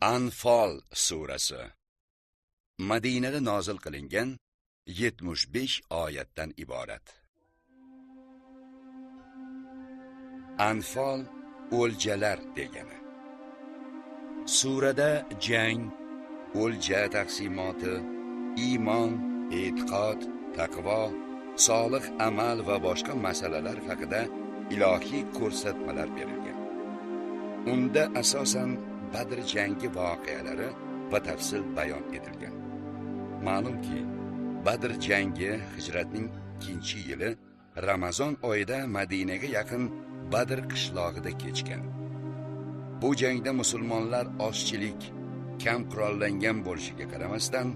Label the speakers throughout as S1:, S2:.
S1: Anfal surasi Madinada nozil qilingan 75 oyatdan iborat. Anfal o'ljalar degani. Surada jang, o'lja taqsimoti, iymon, e'tiqod, taqvo, solih amal va boshqa masalalar haqida ilohiy ko'rsatmalar berilgan. Unda asosan Badr jangi voqealari va tafsil bayon etilgan. Ma'lumki, Badr jangi hijratning 2-yili Ramazon oyida Madinaga yaqin Badr qishlog'ida kechgan. Bu jangda musulmonlar ozchilik, kam qurollangan bo'lishiga qaramasdan,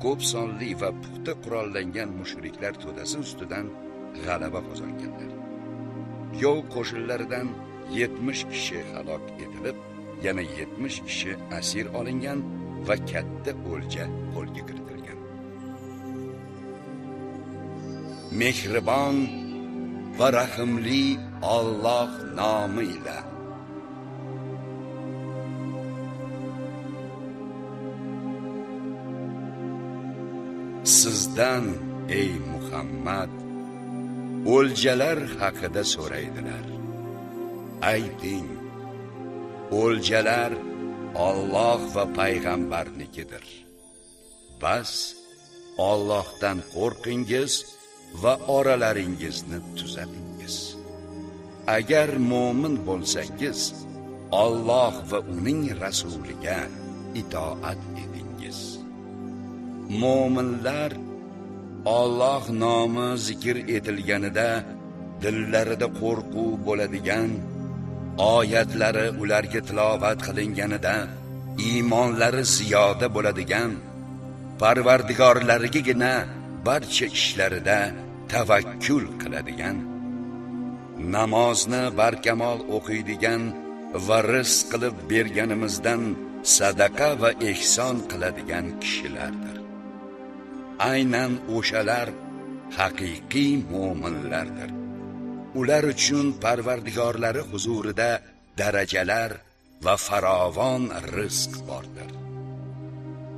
S1: ko'p sonli va puxta qurollangan mushriklar to'dasi ustidan g'alaba qozonganlar. Yov qo'shinlaridan 70 kishi halok etilib, yana 70 kishi asir olingan va katta o'lja qo'lga kiritilgan. Mehribon va rahimli Alloh nomi ila. Sizdan ey Muhammad o'ljalar haqida so'raydilar. Ayting, o'ljalar Alloh va payg'ambarnikidir. Bas Allohdan qo'rqingiz va oralaringizni tuzatingiz. Agar mo'min bo'lsangiz, Alloh va uning rasuliga itoat etingiz. Mo'minlar Alloh nomi zikr etilganida dillarida qo'rquv bo'ladigan, oyatlari ularga tilovat qilinganida iymonlari ziyoda bo'ladigan, Parvardigorlarigagina barcha ishlarida tavakkul qiladigan, namozni barkamol o'qiydigan va rizq qilib berganimizdan sadaqa va ehson qiladigan kishilardir. Aynan o'shalar haqiqiy mo'minlardir. Ular uchun Parvardigorlari huzurida darajalar va farovon rizq bordir.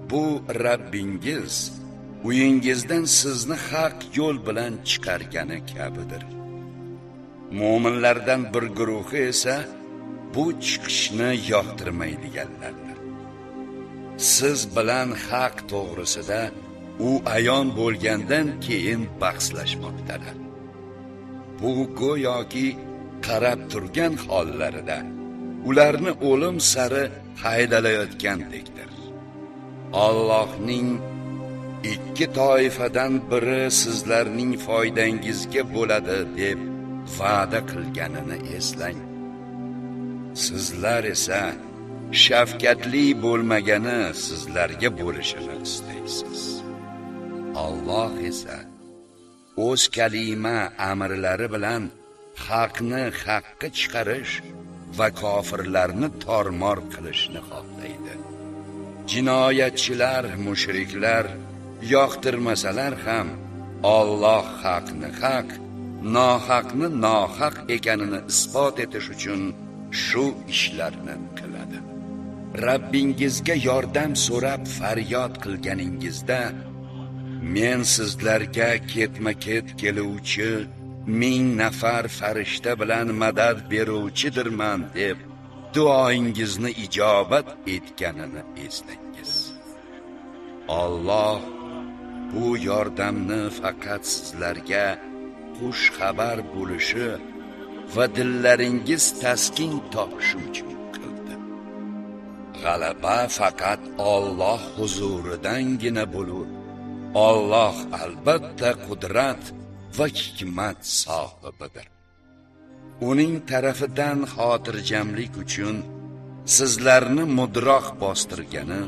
S1: Bu Rabbingiz uyingizdan sizni haq yo'l bilan chiqargani kabidir. Mo'minlardan bir guruhi esa bu chiqishni yoqtirmaydiganlardir. Siz bilan haq to'g'risida u ayon bo'lgandan keyin bahslashmoqdalar. Bu go'yoki qarab turgan hollarida ularni o'lim sari haydalayotgandekdir. Allohning ikki toifadan biri sizlarning foydangizga bo'ladi deb va'da qilganini eslang. Sizlar esa shafqatli bo'lmagani sizlarga bo'lishini istaysiz. Alloh esa o'z kalima amrlari bilan haqni haqqa chiqarish va kofirlarni tormor qilishni xohlaydi. Jinoyatchilar, mushriklar yoqtirmasalar ham Alloh haqni haq, nohaqni nohaq ekanini isbot etish uchun shu ishlarni qiladi. Rabbingizga yordam so'rab faryod qilganingizda men sizlarga ketma-ket keluvchi 1000 nafar farishta bilan madad beruvchidirman deb duoingizni ijobat etganini eslangiz. Alloh bu yordamni faqat sizlarga xush xabar bo'lishi va dillaringiz taskin topishi uchun qildi. G'alaba faqat Alloh huzuridangina bo'lur. Alloh albatta qudrat va hikmat sohibidir. Uning tarafidan xotirjamlik uchun sizlarni mudroq bostirgani,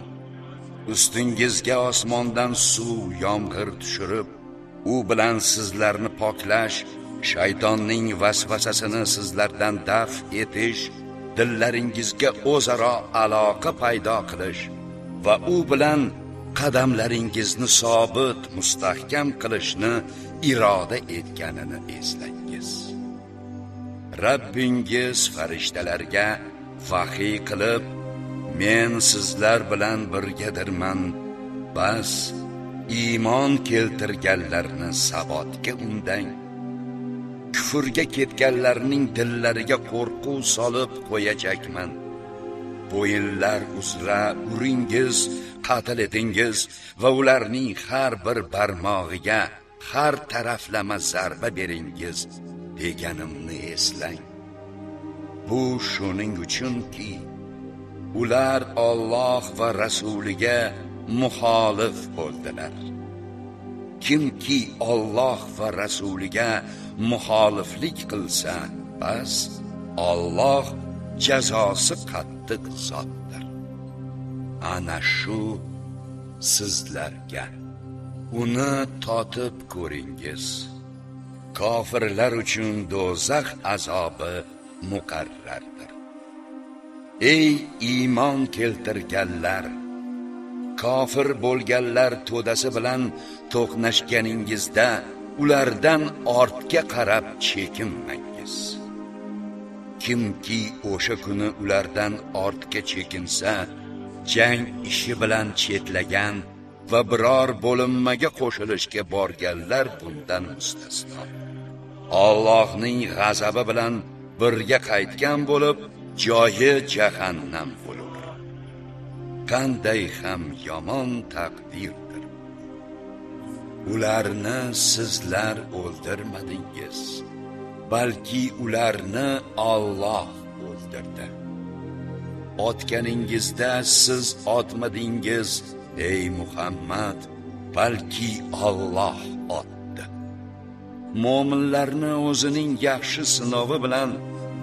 S1: ustingizga osmondan suv, yomg'ir tushirib, u bilan sizlarni poklash, shaytonning vasvasasini sizlardan daf etish, dillaringizga o'zaro aloqa paydo qilish va u bilan qadamlaringizni sobit, mustahkam qilishni iroda etganini eslangiz. Rabbingiz farishtalarga vahiy qilib, Men sizlar bilan birgadirman. Bas, iymon keltirganlarni sabotga undang. Kufrga ketganlarning dillariga qo'rquv solib qo'yajakman. Bo'yinlar uzra uringiz, qatl etingiz va ularning har bir barmog'iga har taraflama zarba beringiz deganimni eslang. Bu shuning uchunki, ular Alloh va rasuliga muxolif bo'ldilar. Kimki Alloh va rasuliga muxoliflik qilsa, bas Alloh jazosi qattiq zotdir. Ana shu sizlarga, uni totib ko'ringiz. Kofirlar uchun do'zax azobi muqarrardir. Ey iymon keltirganlar, kofir bo'lganlar to'dasi bilan to'qnashganingizda ulardan ortga qarab chekinmangiz. Kimki o'sha kuni ulardan ortga chekinsa, jang ishi bilan chetlagan va biror bo'linmaga qo'shilishga borganlar bundan mustasno. Allohning g'azabi bilan birga qaytgan bo'lib, joyi jahannam bo'lur. Qanday ham yomon taqdirdir. Ularni sizlar o'ldirmadingiz, balki ularni Alloh o'ldirdi. Otganingizda siz otmadingiz, ey Muhammad, balki Alloh otdi. Mo'minlarni o'zining yaxshi sinovi bilan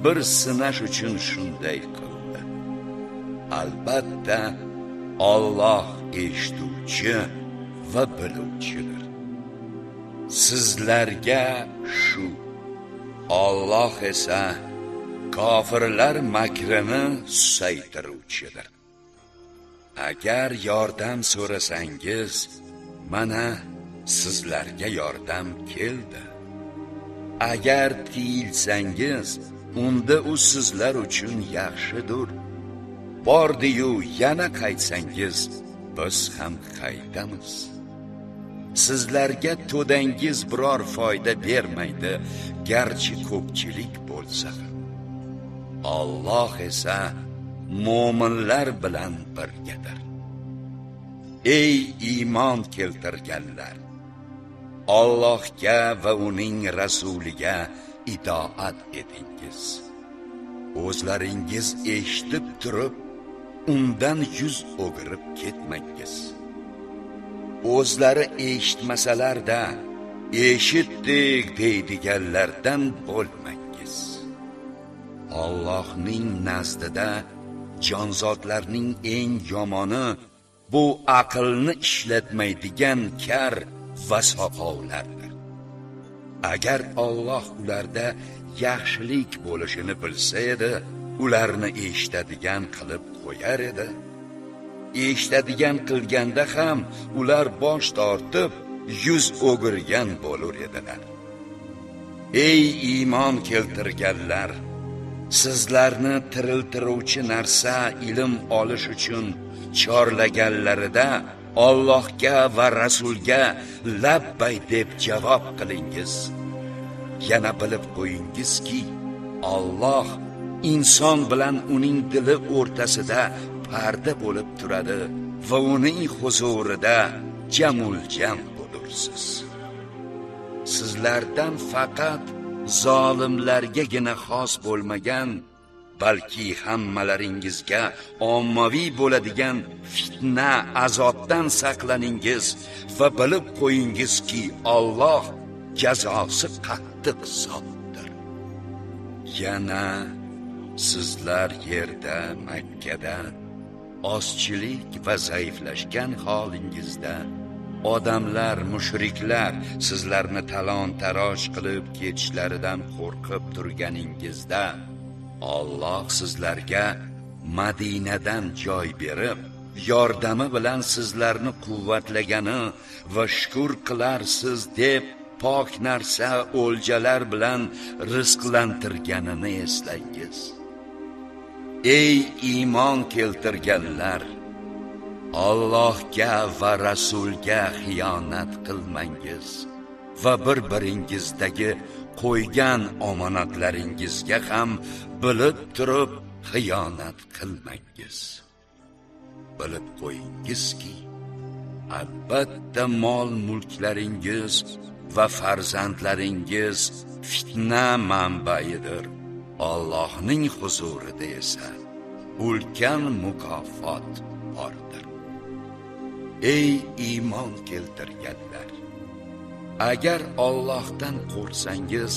S1: bir sinash uchun shunday qildi. Albatta, Alloh eshituvchi va biluvchidir. Sizlarga shu, Alloh esa kofirlar makrini susaytiruvchidir. Agar yordam so'rasangiz, mana sizlarga yordam keldi. Agar tiyilsangiz, unda u sizlar uchun yaxshidir. Bordi-yu yana qaytsangiz, biz ham qaytamiz. Sizlarga to'dangiz biror foyda bermaydi, garchi ko'pchilik bo'lsa ham. Alloh esa mo'minlar bilan birgadir. Ey iymon keltirganlar, Allohga va uning rasuliga itoat etingiz. O'zlaringiz eshitib turib, undan yuz o'girib ketmangiz. O'zlari eshitmasalar-da, eshitdik deydiganlardan bo'lmangiz. Allohning nazdida jonzotlarning eng yomoni bu aqlni ishlatmaydigan kar va soqovlardir. Agar Alloh ularda yaxshilik bo'lishini bilsa edi, ularni eshitadigan qilib qo'yar edi. Eshitadigan qilganda ham ular bosh tortib, yuz o'girgan bo'lur edilar. Ey iymon keltirganlar, sizlarni tiriltiruvchi narsa ilm olish uchun chorlaganlarida Allohga va Rasulga labbay deb javob qilingiz. Yana bilib qo'yingizki, Alloh inson bilan uning dili o'rtasida parda bo'lib turadi va uning huzurida jamuljam bo'lursiz. Sizlardan faqat zolimlargagina xos bo'lmagan, balki hammalaringizga ommaviy bo'ladigan fitna azobdan saqlaningiz va bilib qo'yingizki, Alloh jazosi qattiq zotdir. Yana sizlar yerda, Makkada ozchilik va zaiflashgan holingizda odamlar, mushriklar sizlarni talon-taroj qilib ketishlaridan qo'rqib turganingizda Alloh sizlarga Madinadan joy berib, yordami bilan sizlarni quvvatlagani va shukr qilarsiz deb pok narsa o'ljalar bilan rizqlantirganini eslangiz. Ey iymon keltirganlar, Allohga va Rasulga xiyonat qilmangiz va bir-biringizdagi qo'ygan omonatlaringizga ham bilib turib xiyonat qilmangiz. Bilib qo'yingizki, albatta mol mulklaringiz va farzandlaringiz fitna manbaidir. Allohning huzurida esa ulkan mukofot bordir. Ey iymon keltirganlar, agar Allohdan qo'rqsangiz,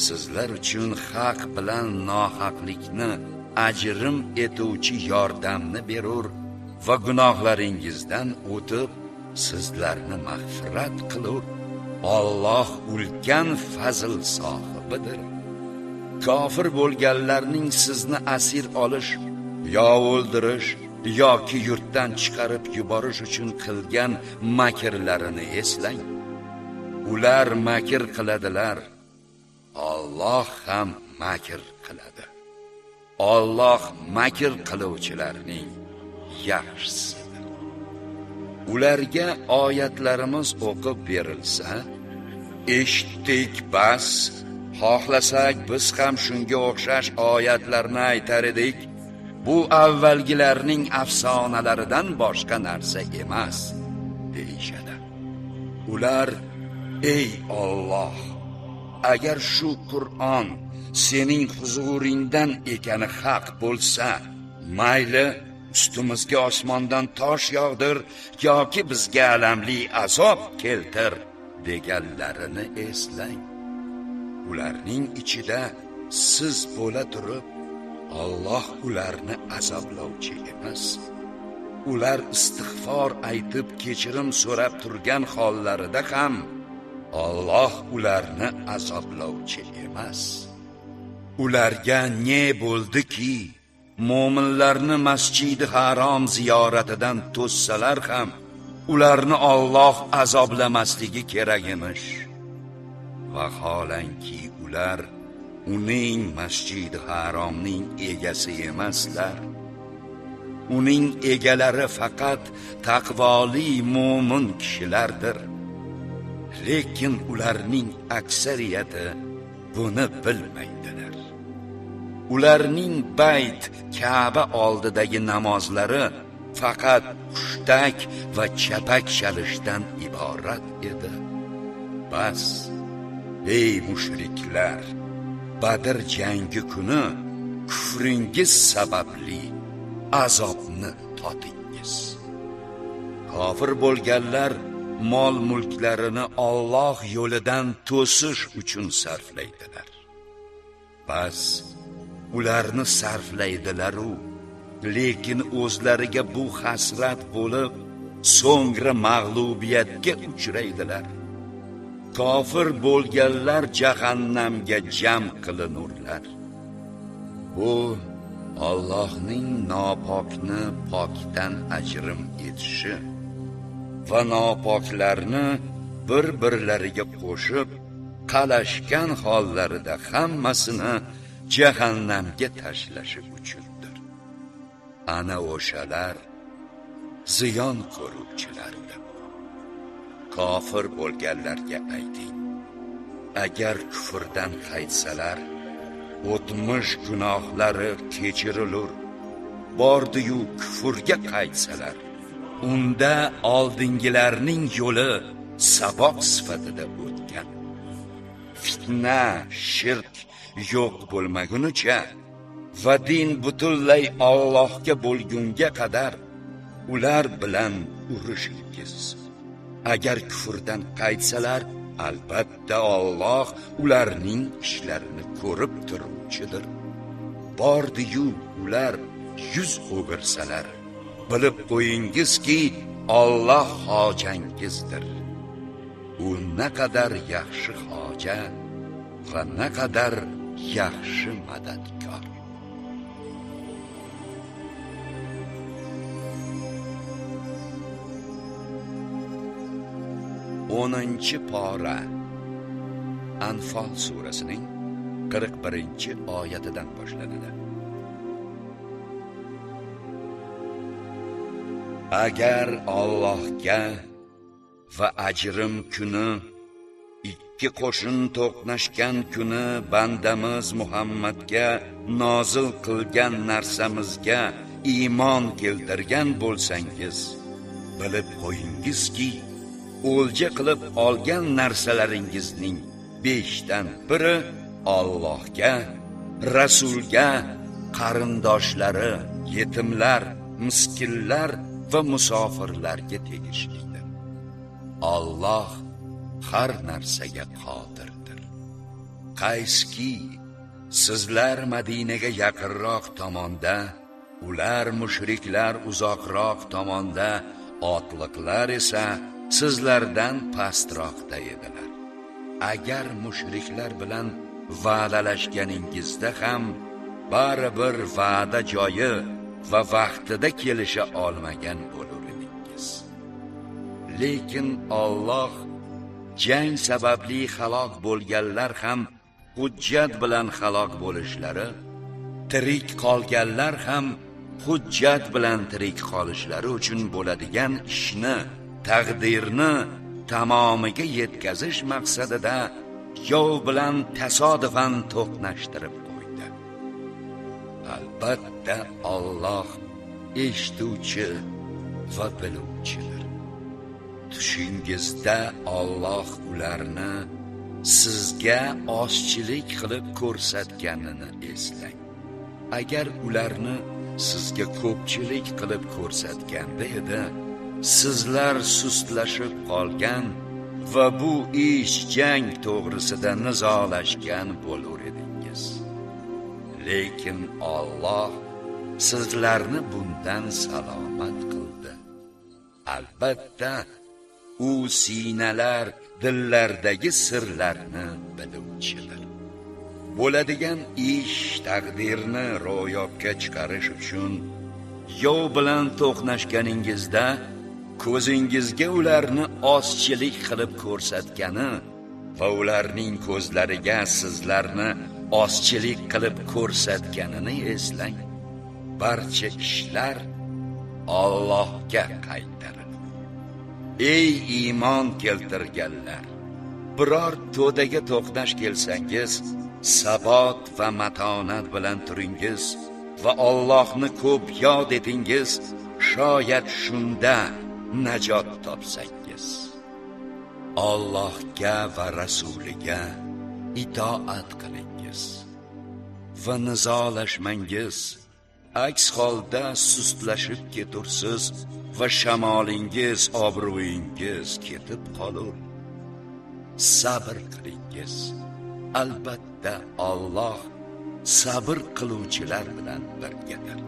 S1: sizlar uchun haq bilan nohaqlikni ajrim etuvchi yordamni berur va gunohlaringizdan o'tib sizlarni mag'firat qilur. Alloh ulkan fazl sohibidir. Kofir bo'lganlarning sizni asir olish yo o'ldirish yoki yurtdan chiqarib yuborish uchun qilgan makrlarini eslang. Ular makr qiladilar, Alloh ham makr qiladi. Alloh makr qiluvchilarning yaxshisidir. Ularga oyatlarimiz o'qib berilsa, eshitdik bas, xohlasak biz ham shunga o'xshash oyatlarni aytar edik. Bu avvalgilarning afsonalaridan boshqa narsa emas, deyishadi. Ular: ey Alloh, agar shu Qur'on sening huzuringdan ekani haq bo'lsa, mayli ustimizga osmondan tosh yog'dir yoki bizga alamli azob keltir, deganlarini eslang. Ularning ichida siz bo'la turib, Alloh ularni azoblovchi emas. Ular istig'for aytib kechirim so'rab turgan hollarida ham Alloh ularni azoblovchi emas. Ularga ne bo'ldiki, mo'minlarni Masjidi Harom ziyoratidan to'ssalar ham ularni Alloh azoblamasligi kerak emish. Vaholanki ular uning Masjidi Haromning egasi emaslar. Uning egalari faqat taqvoli mo'min kishilardir. Lekin ularning aksariyati buni bilmaydilar. Ularning bayt Ka'ba oldidagi namozlari faqat hushtak va chapak chalishdan iborat edi. Bas, ey mushriklar, Badr jangi kuni kufringiz sababli azobni totingiz. Kofir bo'lganlar mol mulklarini Alloh yo'lidan to'sish uchun sarflaydilar. Bas, ularni sarflaydilar-u, lekin o'zlariga bu hasrat bo'lib, so'ngra mag'lubiyatga uchraydilar. Kofir bo'lganlar jahannamga jam qilinurlar. Bu Allohning nopokni pokdan ajrim etishi va nopoklarni bir-birlariga qo'shib qalashgan hollarida hammasini jahannamga tashlashi uchundir. Ana o'shalar ziyon ko'ruvchilardir. Kofir bo'lganlarga ayting, agar kufrdan qaytsalar, o'tmish gunohlari kechirilur. Bordi-yu kufrga qaytsalar, unda oldingilarning yo'li saboq sifatida o'tgan. Fitna, shirk yo'q bo'lmagunicha va din butunlay Allohga bo'lgunga qadar ular bilan urushingiz. Agar kufrdan qaytsalar, albatta Alloh ularning ishlarini ko'rib turuvchidir. Bordi-yu ular yuz o'girsalar, bilib qo'yingizki, Alloh hojangizdir. U naqadar yaxshi hoja va naqadar yaxshi madadkor. O'ninchi pora Anfal surasining 41-oyatidan boshlanadi. Agar Allohga va ajrim kuni, ikki qo'shin to'qnashgan kuni bandamiz Muhammadga nozil qilgan narsamizga iymon keltirgan bo'lsangiz, bilib qo'yingizki, o'lja qilib olgan narsalaringizning 5dan biri Allohga, Rasulga, qarindoshlari, yetimlar, miskinlar va musofirlarga tegishlidir. Alloh har narsaga qodirdir. Qayski sizlar Madinaga yaqinroq tomonda, ular mushriklar uzoqroq tomonda, otliqlar esa sizlardan pastroqda edilar. Agar mushriklar bilan va'dalashganingizda ham baribir va'da joyi va vaqtida kelisha olmagan bo'lur edingiz. Lekin Alloh jang sababli halok bo'lganlar ham hujjat bilan halok bo'lishlari, tirik qolganlar ham hujjat bilan tirik qolishlari uchun bo'ladigan ishni, taqdirni tamomiga yetkazish maqsadida yov bilan tasodifan to'qnashtirib qo'ydi. Albatta Alloh eshituvchi va biluvchidir. Tushingizda Alloh ularni sizga ozchilik qilib ko'rsatganini eslang. Agar ularni sizga ko'pchilik qilib ko'rsatganda edi, sizlar sustlashib qolgan va bu ish jang to'g'risida nizolashgan bo'lur edingiz. Lekin Alloh sizlarni bundan salomat qildi. Albatta u sinalar, dillardagi sirlarni biluvchidir. Bo'ladigan ish taqdirni ro'yobga chiqarish uchun yov bilan to'qnashganingizda ko'zingizga ularni ozchilik qilib ko'rsatgani va ularning ko'zlariga sizlarni ozchilik qilib ko'rsatganini eslang. Barcha ishlar Allohga qaytariladi. Ey iymon keltirganlar, biror to'daga to'qnash kelsangiz, sabot va matonat bilan turingiz va Allohni ko'p yod etingiz, shoyat shunda najot topsangiz. Allohga va rasuliga itoat qilingiz va nizolashmangiz. Aks holda sustlashib ketursiz va shamolingiz, obro'yingiz ketib qolur. Sabr qilingiz. Albatta Alloh sabr qiluvchilar bilan birgadir.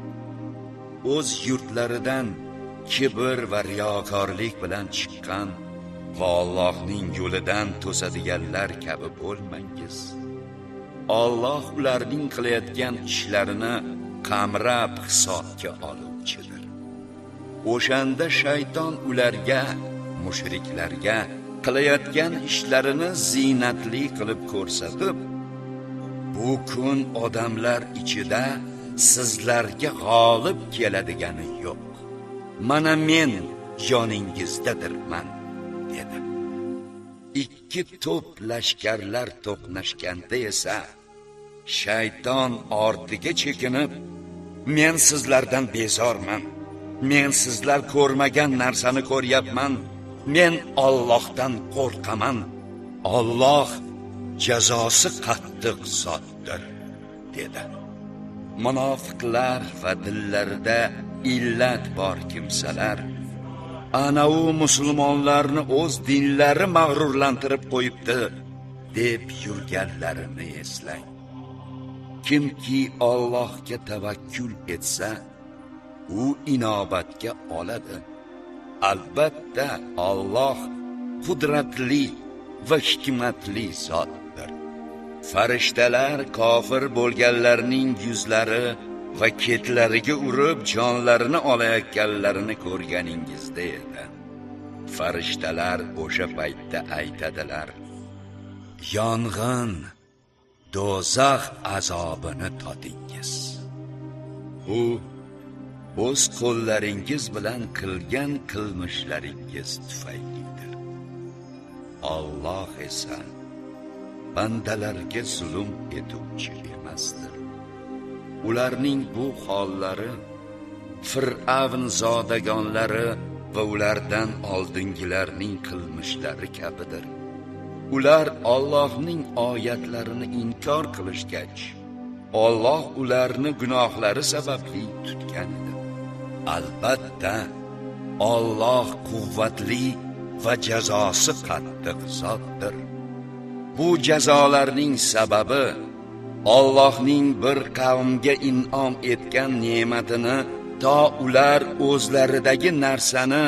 S1: O'z yurtlaridan kibr va riyokorlik bilan chiqqan va Allohning yo'lidan to'sadiganlar kabi bo'lmangiz. Alloh ularning qilayotgan ishlarini qamrab hisobga oluvchidir. O'shanda shayton ularga, mushriklarga qilayotgan ishlarini zinatli qilib ko'rsatib, bu kun odamlar ichida sizlarga g'olib keladigani yo'q. Mana men yoningizdadirman, dedi. Ikki to'p lashkarlar to'qnashganda esa shayton ortiga chekinib, men sizlardan bezorman. Men sizlar ko'rmagan narsani ko'ryapman. Men Allohdan qo'rqaman. Alloh jazosi qattiq zotdir, dedi. Munofiqlar va dillarida illat bor kimsalar ana u musulmonlarni o'z dinlari mag'rurlantirib qo'yibdi deb yurganlarini eslang. Kimki Allohga tavakkul etsa, u inobatga oladi. Albatta Alloh qudratli va hikmatli zotdir. Farishtalar kofir bo'lganlarning yuzlari va ketlariga urib jonlarini olayotganlarini ko'rganingizda edi. Farishtalar o'sha paytda aytadilar: yong'in, do'zax azobini todingiz. Bu o'z qo'llaringiz bilan qilgan qilmishlaringiz tufaylidir. Alloh esa bandalarga zulm etuvchi emasdir. Ularning bu hollari Fir'avn zodagonlari va ulardan oldingilarning qilmishlari kabidir. Ular Allohning oyatlarini inkor qilishgach, Alloh ularni gunohlari sababli tutgan edi. Albatta, Alloh quvvatli va jazosi qattiq zotdir. Bu jazolarning sababi Allohning bir qavmga in'om etgan ne'matini to ular o'zlaridagi narsani,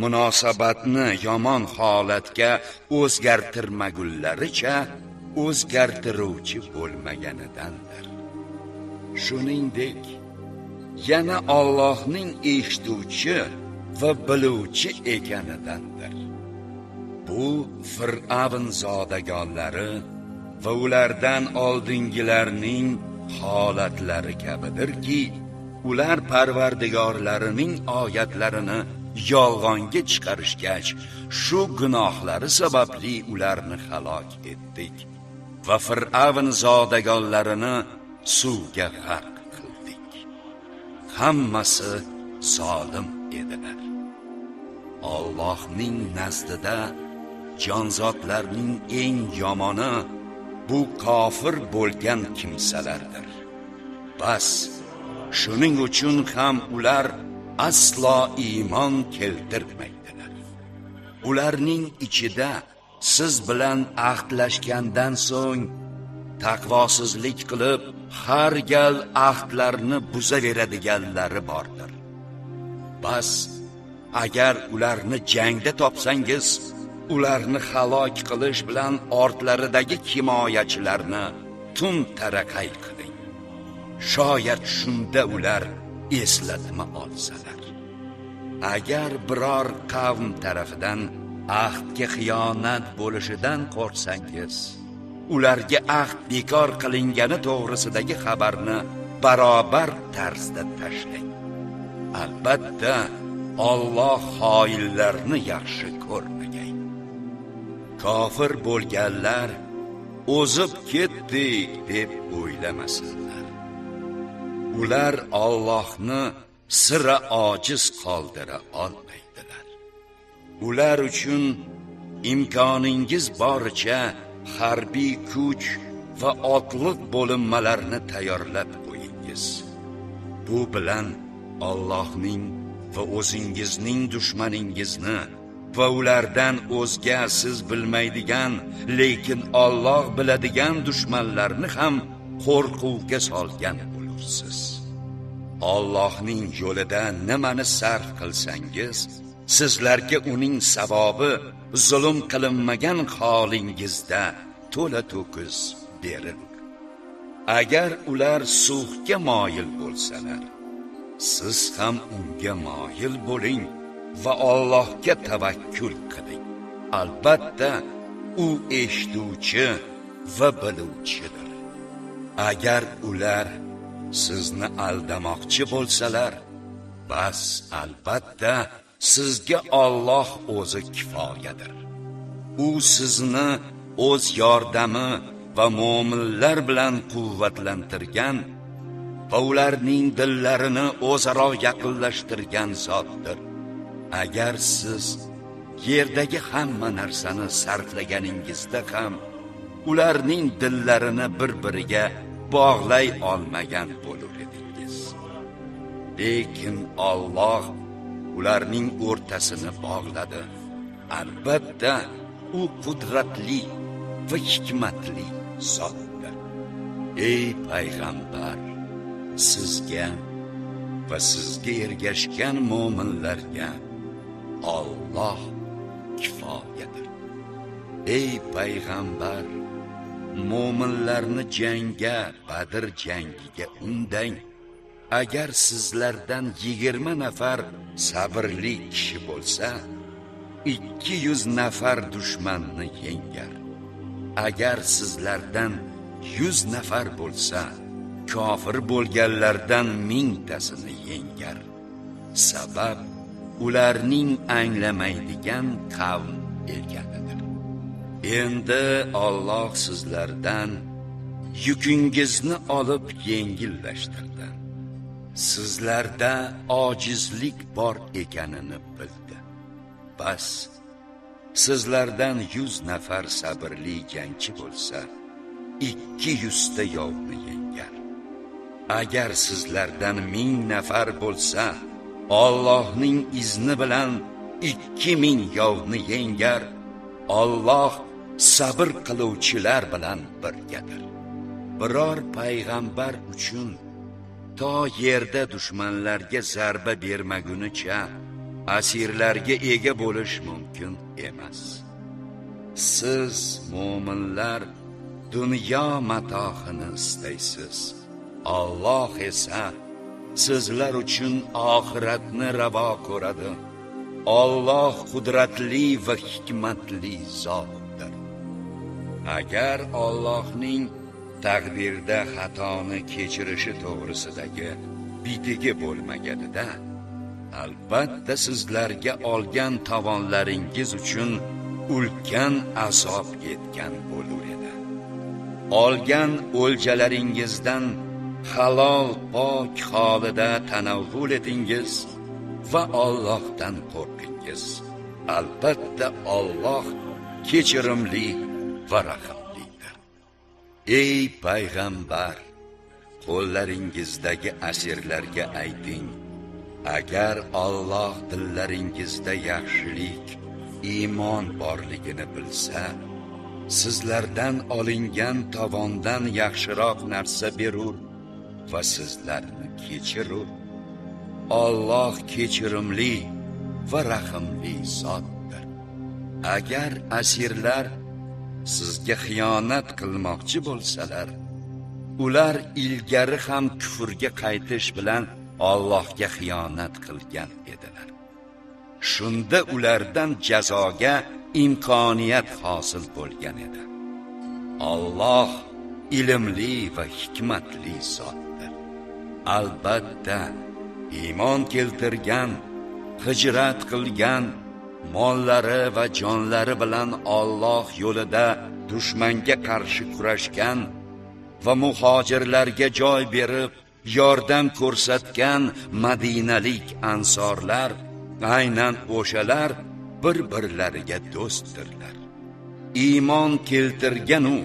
S1: munosabatni yomon holatga o'zgartirmagunlaricha o'zgartiruvchi bo'lmaganidandir. Shuningdek, yana Allohning eshituvchi va biluvchi ekanidandir. Bu Fir'avn zodagonlari va ulardan oldingilarning holatlari kabidirki, ular Parvardigorlarining oyatlarini yolg'onga chiqarishgach, shu gunohlari sababli ularni halok etdik va Fir'avn zodagonlarini suvga g'arq qildik. Hammasi zolim edilar. Allohning nazdida jonzotlarning eng yomoni bu kofir bo'lgan kimsalardir. Bas, shuning uchun ham ular aslo iymon keltirmaydilar. Ularning ichida siz bilan ahdlashgandan so'ng taqvosizlik qilib, har gal ahdlarni buzaveradiganlari bordir. Bas, agar ularni jangda topsangiz, ularni halok qilish bilan ortlaridagi himoyachilarni tum taraqay qiling. Shoyat shunda ular eslatma olsalar. Agar biror qavm tarafidan ahdga xiyonat bo'lishidan qo'rqsangiz, ularga ahd bekor qilingani to'g'risidagi xabarni barobar tarzda tashlang. Albatta, Alloh xoinlarni yaxshi ko'rmagay. Kofir bo'lganlar o'zib ketdik deb o'ylamasinlar. Ular Allohni sira ojiz qoldira olmaydilar. Ular uchun imkoningiz boricha harbiy kuch va otliq bo'linmalarni tayyorlab qo'yingiz. Bu bilan Allohning va o'zingizning dushmaningizni va ulardan o'zga siz bilmaydigan, lekin Alloh biladigan dushmanlarni ham qo'rquvga solgan bo'lursiz. Allohning yo'lida nimani sarf qilsangiz, sizlarga uning savobi zulm qilinmagan holingizda to'la to'kis berilar. Agar ular sulhga moyil bo'lsalar, siz ham unga moyil bo'ling va Allohga tavakkul qiling. Albatta, u eshituvchi va biluvchidir. Agar ular sizni aldamoqchi bo'lsalar, bas albatta sizga Alloh o'zi kifoyadir. U sizni o'z yordami va mo'minlar bilan quvvatlantirgan va ularning dillarini o'zaro yaqinlashtirgan zotdir. Agar siz yerdagi hamma narsani sarflaganingizda ham ularning dillarini bir-biriga bog'lay olmagan bo'lur edingiz. Lekin Alloh ularning o'rtasini bog'ladi. Albatta, u qudratli va hikmatli zotdir. Ey payg'ambar, sizga va sizga ergashgan mo'minlarga Alloh kifoyadir. Ey payg'ambar, mo'minlarni jangga, Badr jangiga undang. Agar sizlardan 20 nafar sabrli kishi bo'lsa, 200 nafar dushmanni yengar. Agar sizlardan 100 nafar bo'lsa, kofir bo'lganlardan 1000 tasini yengar. Sabab ularning anglamaydigan qavm ekanidir. Endi Alloh sizlardan yukingizni olib yengillashtirdi. Sizlarda ojizlik bor ekanini bildi. Bas, sizlardan 100 nafar sabrli jangchi bo'lsa, 200 ta yovni yengar. Agar sizlardan 1000 nafar bo'lsa, Allohning izni bilan 2000 yovni yengar. Alloh sabr qiluvchilar bilan birgadir. Biror payg'ambar uchun to yerda dushmanlarga zarba bermagunicha asirlarga ega bo'lish mumkin emas. Siz mo'minlar dunyo matohini istaysiz. Alloh esa sizlar uchun oxiratni ravo ko'radi. Alloh qudratli va hikmatli zotdir. Agar Allohning taqdirda xatoni kechirishi to'g'risidagi bitigi bo'lmaganida, albatta sizlarga olgan tovonlaringiz uchun ulkan azob yetgan bo'lar edi. Olgan o'ljalaringizdan halol pok holida tanavvul etingiz va Allohdan qo'rqingiz. Albatta Alloh kechirimli va rahimlidir. Ey payg'ambar, qo'llaringizdagi asirlarga ayting: agar Alloh dillaringizda yaxshilik, iymon borligini bilsa, sizlardan olingan tovondan yaxshiroq narsa berur va sizlarni kechirur. Alloh kechirimli va rahimli zotdir. Agar asirlar sizga xiyonat qilmoqchi bo'lsalar, ular ilgari ham kufrga qaytish bilan Allohga xiyonat qilgan edilar. Shunda ulardan jazoga imkoniyat hosil bo'lgan edi. Alloh ilmli va hikmatli zotdir. Albatta iymon keltirgan, hijrat qilgan, mollari va jonlari bilan Alloh yo'lida dushmanga qarshi kurashgan va muhojirlarga joy berib yordam ko'rsatgan madinalik ansorlar aynan o'shalar bir-birlariga do'stdirlar. Iymon keltirgan u,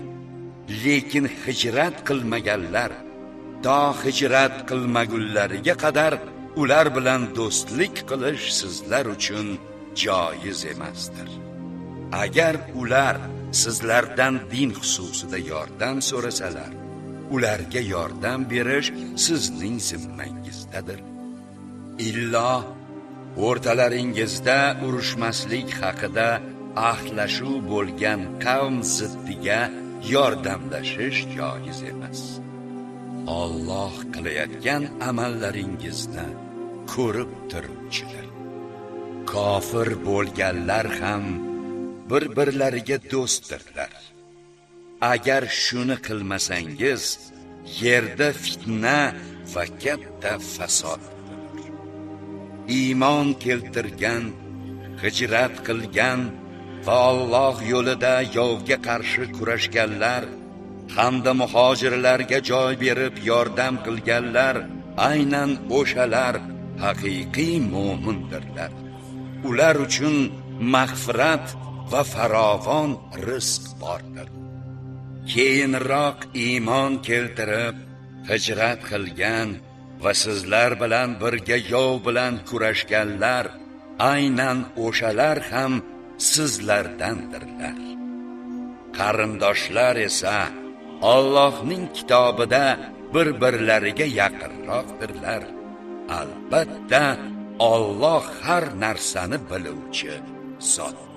S1: lekin hijrat qilmaganlar to hijrat qilmagunlariga qadar ular bilan do'stlik qilish sizlar uchun joiz emasdir. Agar ular sizlardan din xususida yordam so'rasalar, ularga yordam berish sizning zimmangizdadir. Illo o'rtalaringizda urushmaslik haqida ahdlashuv bo'lgan qavm ziddiga yordamlashish joiz emas. Alloh qilayotgan amallaringizni ko'rib turuvchidir. Kofir bo'lganlar ham bir-birlariga do'stdirlar. Agar shuni qilmasangiz, yerda fitna va katta fasod bo'lur. Iymon keltirgan, hijrat qilgan va Alloh yo'lida yovga qarshi kurashganlar hamda muhojirlarga joy berib yordam qilganlar aynan o'shalar haqiqiy mo'mindirlar. Ular uchun mag'firat va farovon rizq bordir. Keyinroq iymon keltirib, hijrat qilgan va sizlar bilan birga yov bilan kurashganlar aynan o'shalar ham sizlardandirlar. Qarindoshlar esa Allohning kitobida bir-birlariga yaqinroqdirlar. Albatta Alloh har narsani biluvchi zotdir.